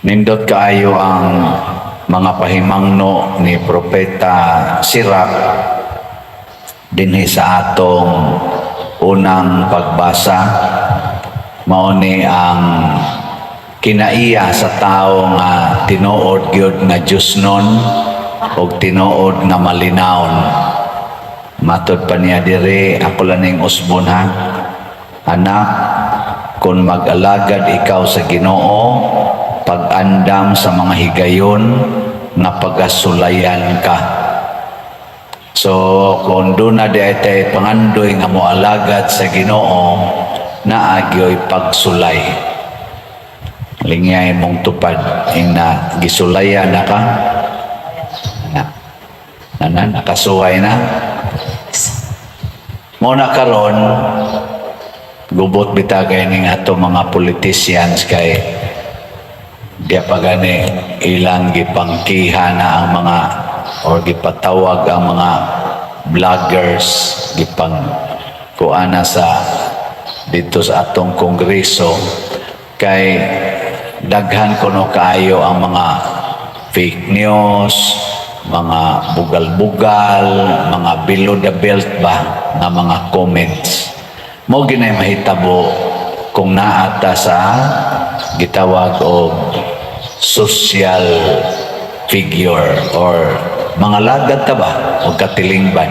Nindot kaayo ang mga pahimangno ni Propeta Sirach dinhi sa atong unang pagbasa. Mao ni ang kinaiya sa tao nga tinuod gyud nga Diyosnon og tinuod nga malinawon. Matod pa niya diri, ako lang ning usbon ha. "Anak, kung mag-alagad ikaw sa Ginoo, pag-andam sa mga higayon nga pagasulayan ka." So, kung duna diay tay pangandoy nga moalagad sa Ginoo, naa gyoy pagsulay. Lingyay mong tupad, ing na gisulayan na ka. Na, na, na nakasuway na. Mao na karon gubot bitagay ning ato mga politicians kay di pa gani ilang gipangkiha na ang mga or gipatawag ang mga vloggers, gipang kuana sa dito sa atong kongreso kay daghan kuno kaayo ang mga fake news, mga bugal-bugal, mga below the belt ba nga mga comments. Mao ginay mahitabo kung naa ta sa gitawag og social figure or mga lagad ta ba o katilingban.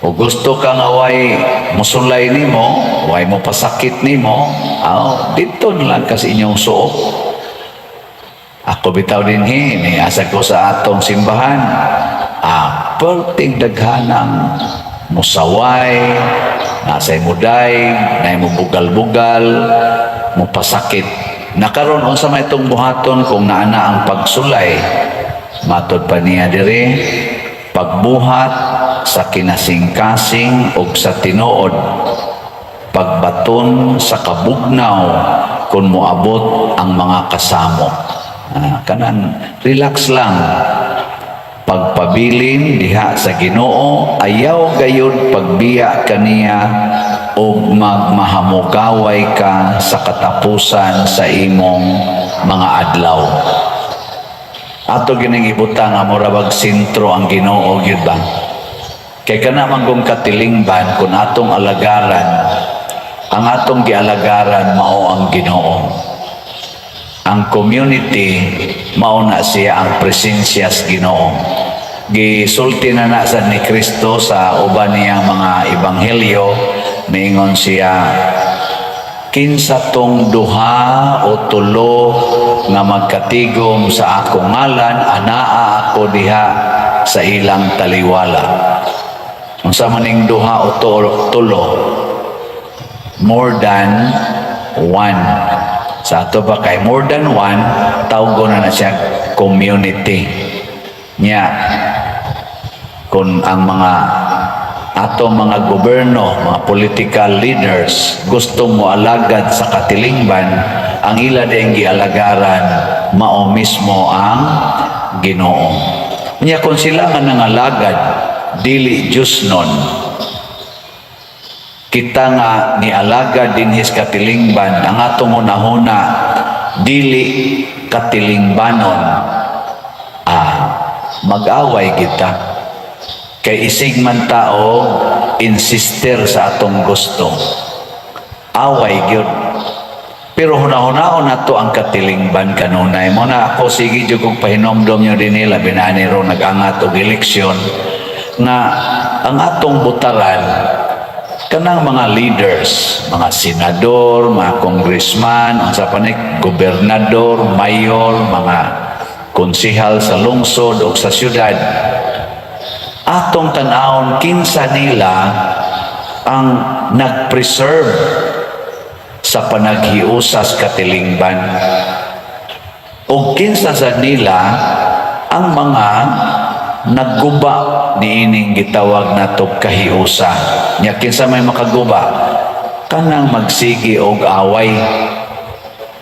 O gusto ka nga way musulay nimo, way mo pasakit nimo, aw, dito na lang kasi inyong suok. Ako bitaw dinhi, ni asa ko sa atong simbahan. Ah, perting daghanang musaway, nasa muday, na mo bugal-bugal, mo pasakit. Nakaron unsa may itong buhaton kung naana ang pagsulay? Matod pa niya diri, pagbuhat sa kinasingkasing ug sa tinuod, pagbaton sa kabugnaw kung moabot ang mga kasamo. Ah, kanan relax lang, pagpabilin diha sa Ginoo, ayaw gayud pagbiya kaniya ug magmahamugaway ka sa katapusan sa imong mga adlaw. Ato gining ibutang nga mura bag sentro ang Ginoo gyud ba, kay kana man kung katilingban, kung atong alagaran, ang atong gialagaran mao ang Ginoo. Ang community, mao na siya ang presensya sa Ginoo. Gisulti na na sa ni Kristo sa uban niyang mga ebanghelyo. Niingon siya, "Kinsa tong duha o tulo nga magkatigom sa akong ngalan, anaa ako diha sa ilang taliwala." Unsa man ning duha o tulo? More than one. Sa ato ba kay more than one, tawgo na na siya community. Nya, kung ang mga ato mga gobyerno, mga political leaders, gusto mo alagad sa katilingban, ang ila din gialagaran mao mismo ang Ginoo. Nya kung sila nga nangalagad dili Diyosnon, kita nga nialagad dinhi sa katilingban, ang atong hunahuna dili katilingbanon, ah, mag-away kita. Kay isig man tao insister sa atong gusto. Away gyud. Pero hunahunaon nato ang katilingban kanunay. Mao na ako sige jud kog pahinomdom nyo dinhi, labi na ani ro nag-angat og eleksyon, nga ang atong butaran kanang mga leaders, mga senador, mga congressman, unsa pa ni, gobernador, mayor, mga konsehal sa lungsod o sa syudad. Atong tan-awon kinsa nila ang nag-preserve sa panaghiusas katilingban o kinsa sa nila ang mga nagguba niining gitawag nato kahiusa. Nya kinsa may makaguba? Kanang magsigi og away,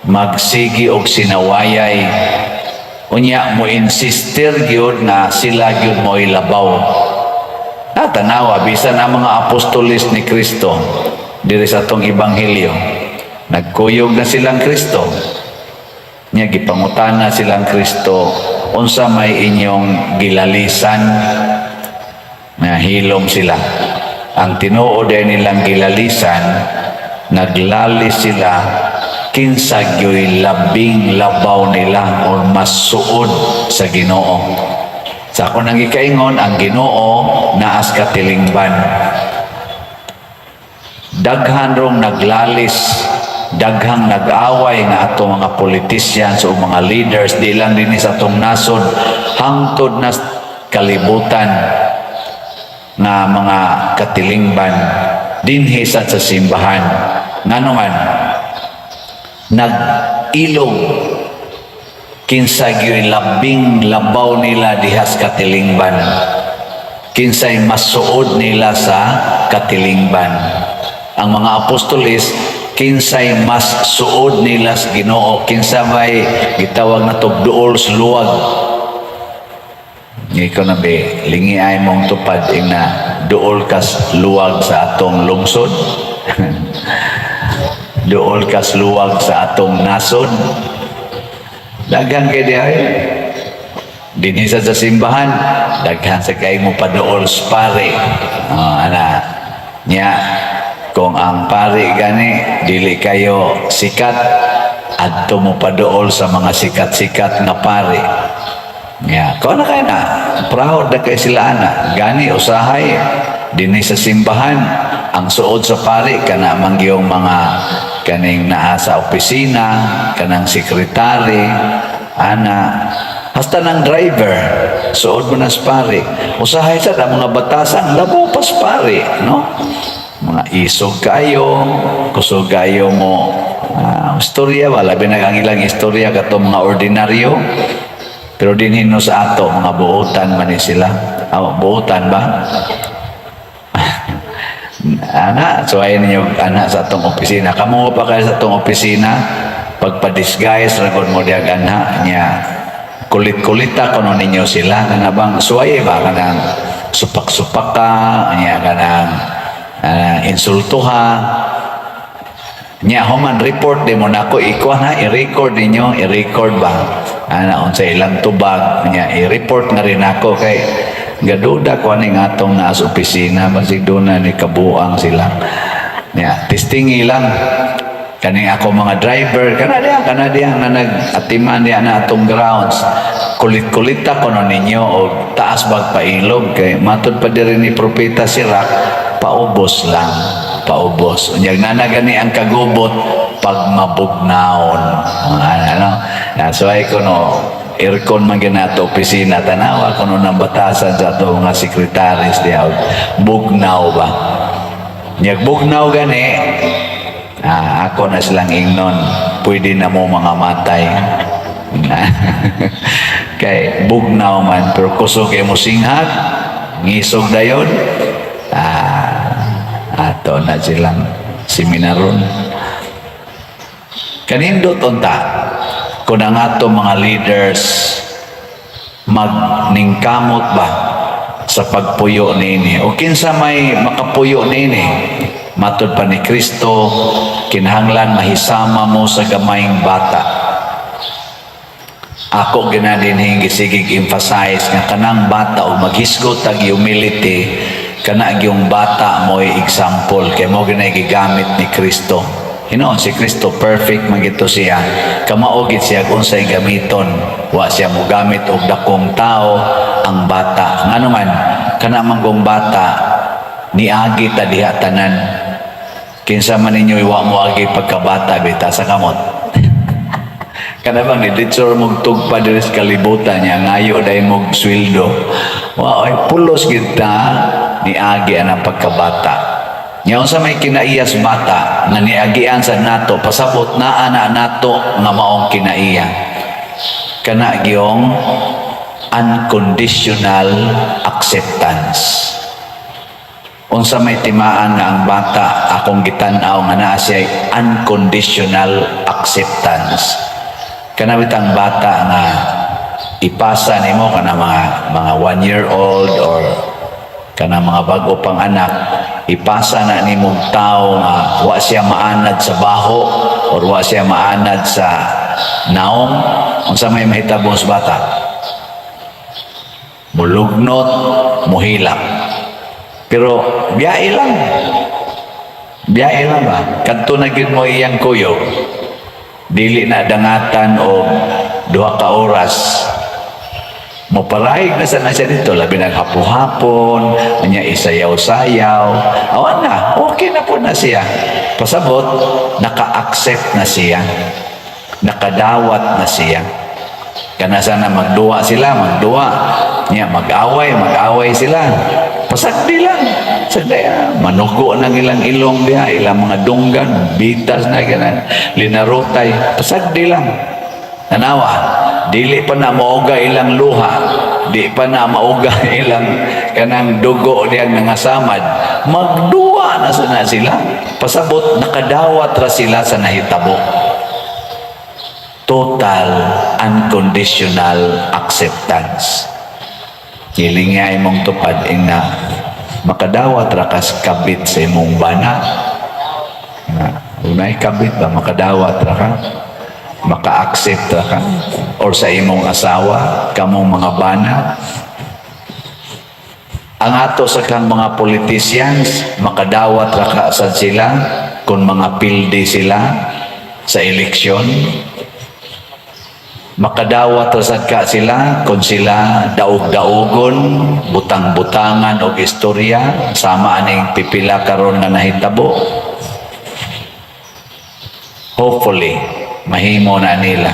magsigi og sinawayay, unya mo insister gyud nga sila gyud mo'y labaw. Na tanawa bisan ang mga apostoles ni Kristo diri sa atong ebanghelyo, nagkuyog na silang Kristo. Nya gipangutana silang Kristo, "Unsa may inyong gilalisan?" Nahilom sila. Ang tinuod ay nilang gilalisan, naglalis sila kinsa gyoy labing labaw nila or mas suod sa Ginoo. Sa ako nang gikaingon, ang Ginoo naas katilingban. Daghan rong naglalis, daghang nag-away nga atong mga politicians o mga leaders, di lang dinhi sa atong nasod, hangtod na kalibutan nga mga katilingban, dinhi sa simbahan. Ngano man nag-ilog kinsa gyoy labing labaw nila dihas katilingban, kinsay mas suod nila sa katilingban. Ang mga apostoles, kinsay mas suod nila sa Ginoo, kinsa may gitawag na duol sa luwag. Ikaw na be, lingi ay mong tupad ing na duol kas luwag sa atong lungsod, duol kas luwag sa atong nasod. Daghan kay dihay. Dinhi sa simbahan, daghan sa kay mo paduol sa pare. Oh, ana. Nya kung ang pare gani dili kayo sikat, adto mo paduol sa mga sikat-sikat nga pare. Nya, kung na kayo na, proud na kay sila ana. Gani usahay dinhi sa simbahan, ang suod sa pare kana mangyong mga kaning naa sa opisina, kanang sekretary, ana, hasta ng driver, suod mo na sa pare. Usahay sa ang mga batasan, labaw pa sa pare, no? Mga isog kayo, kusog kayo mo, istorya ba, labi na ang ilang istorya kato mga ordinaryo, pero dinhi no sa ato, mga buotan man ni sila. Ah, buotan ba? Ana, so ayun ninyo, ana sa atong opisina. Kamo pa kayo sa atong opisina, pagpa-disguise, ragod mo diag anha, niya, kulit-kulita kuno ninyo sila, kana bang, suway ba, kanang supak-supak ka, niya, kanang insulto ha. Nya human report di mo nako ikuha na i-record ninyo, i-record ba? Ana unsa ilang tubag nya i-report na rin ako kay gaduda ko ani nga atong naa sa opisina, basig duna ni kabuang sila. Nya testingi lang kani ako mga driver kana diya nga nag-atiman diya na atong grounds, kulit-kulita kuno ninyo og taas bag pailog kay matud pa diri ni Propeta Sirak, paubos lang, paubos. Unyag nana gani ang kagubot pag mabugnaon. Ano na, so ay kuno aircon man ginato opisina, tanawa kuno ng batasan sa ato mga sekretaris diha, bugnaw ba. Nyag bugnaw gani, ako na silang ingnon, pwede na mo mga matay. Kay bugnaw man, pero kusog kay mo singhag, ngisog dayon, ato na silang seminaron. Kanindot unta, kung ang ato mga leaders magningkamot ba sa pagpuyo nini o kinsa may makapuyo nini. Matod pa ni Kristo, kinahanglan mahisama mo sa gamayng bata. Ako ginadinhing gisigig emphasize nga kanang bata o maghisgot tag humility, kana gyung bata mo'y example kay mo ginay gigamit ni Kristo. Hinoon si Kristo perfect man gito siya. Kamao gid siya kung unsay gamiton. Wa siya mogamit og dakong tao, ang bata. Ngano man kana manggong bata niagi ta diha tanan. Kinsa man ninyo wa mo agi pagkabata bita sa kamot. Kana bang ni ditsor mong tugpa diri sa kalibutan niya ngayo dahil mong sweldo. Wa ay pulos gid ta niagi ang pagkabata. Nya unsa may kinaiyas bata nga niagian sa nato, pasabot naa na nato nga maong kinaiya. Kana gyong unconditional acceptance. Unsa may timaan nga ang bata akong gitan-aw nga naa siya unconditional acceptance? Kana bitang bata nga ipasa nimo kana mga 1 year old or kana mga bag-o pang anak, ipasa na nimong tao nga wa siya maanad sa baho or wa siya maanad sa naong, unsa may mahitabo sa bata? Mulugnot, muhilak. Pero biyahe lang. Biyahe lang ba? Kadto na gyud mo iyang kuyog. Dili na dangatan og 2 ka oras. Moparahig na sana siya dito, labi naghapo-hapon, anya isayaw-sayaw. Awan na, okay na po na siya. Pasabot, naka-accept na siya. Nakadawat na siya. Kana sana magduwa sila, magduwa. Nya mag-away, mag-away sila. Pasagdi lang. Sagdi, ah. Manugo ng ilang ilong diha, ilang mga dunggan, bitas na ganan, linarutay. Pasagdi lang. Tanawa, dili pa na mauga ilang luha, di pa na mauga ilang kanang dugo diyang nangasamad. Magduwa na sana sila. Pasabot, nakadawat ra sila sa nahitabo. Total unconditional acceptance. Hiling nga imong tupad ing na makadawat ra kas kabit sa imong bana. Na, unay kabit ba, makadawat ra ka? Maka-accept ra ka? Or sa imong asawa, kamong mga bana? Ang ato sa kang mga politicians, makadawat ra ka sad sila kung mga pildi sila sa eleksyon. Makadawat ra sad ka sila kung sila daog-daogon, butang-butangan og istorya sama aning pipila karon nga nahitabo. Hopefully, mahimo na nila.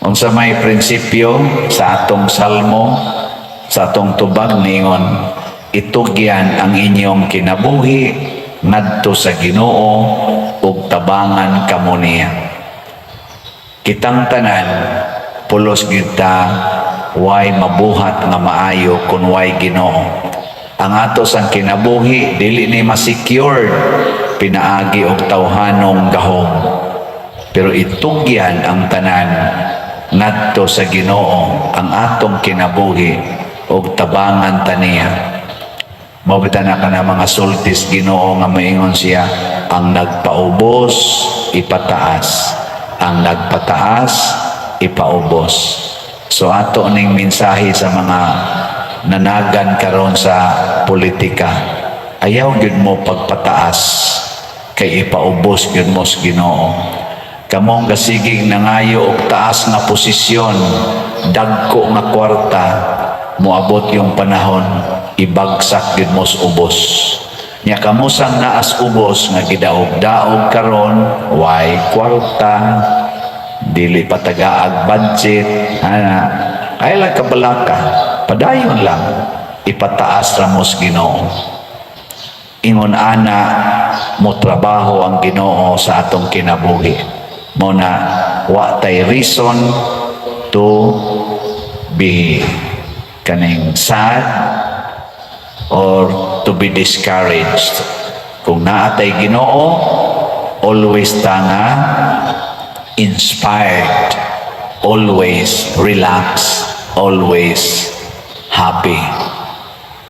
Unsa may prinsipyo sa atong salmo, sa atong tubag ningon, "Itugyan ang inyong kinabuhi ngadto sa Ginoo ug tabangan kamo niya." Kitang tanan, pulos gyud ta way mabuhat nga maayo kun way Ginoo. Ang ato sang kinabuhi dili ni ma-secured pinaagi og tawhanong gahom. Pero itugyan ang tanan ngadto sa Ginoo ang atong kinabuhi ug tabangan ta niya. Mao bitaw na kana mga sultis Ginoo nga maingon siya, "Ang nagpaubos, ipataas. Ang nagpataas, ipaubos." So ato ning mensahe sa mga nanagan karon sa politika. Ayaw gyud mo pagpataas kay ipaubos gyud mo sa Ginoo. Kamong gasigig nangayo og taas nga posisyon, dagko nga kwarta, moabot yung panahon ibagsak gyud mo sa ubos. Nya kamo sang naas ubos nga gidaog-daog karon, way kwarta, dili pa tagaag budget, ana, ay lang kabalaka, padayon lang, ipataas ra mo sa Ginoo. Ingon ana mo trabaho ang Ginoo sa atong kinabuhi. Mo na wa tay reason to be kaning sad or to be discouraged. Kung naa tay Ginoo, always ta nga inspired, always relax, always happy.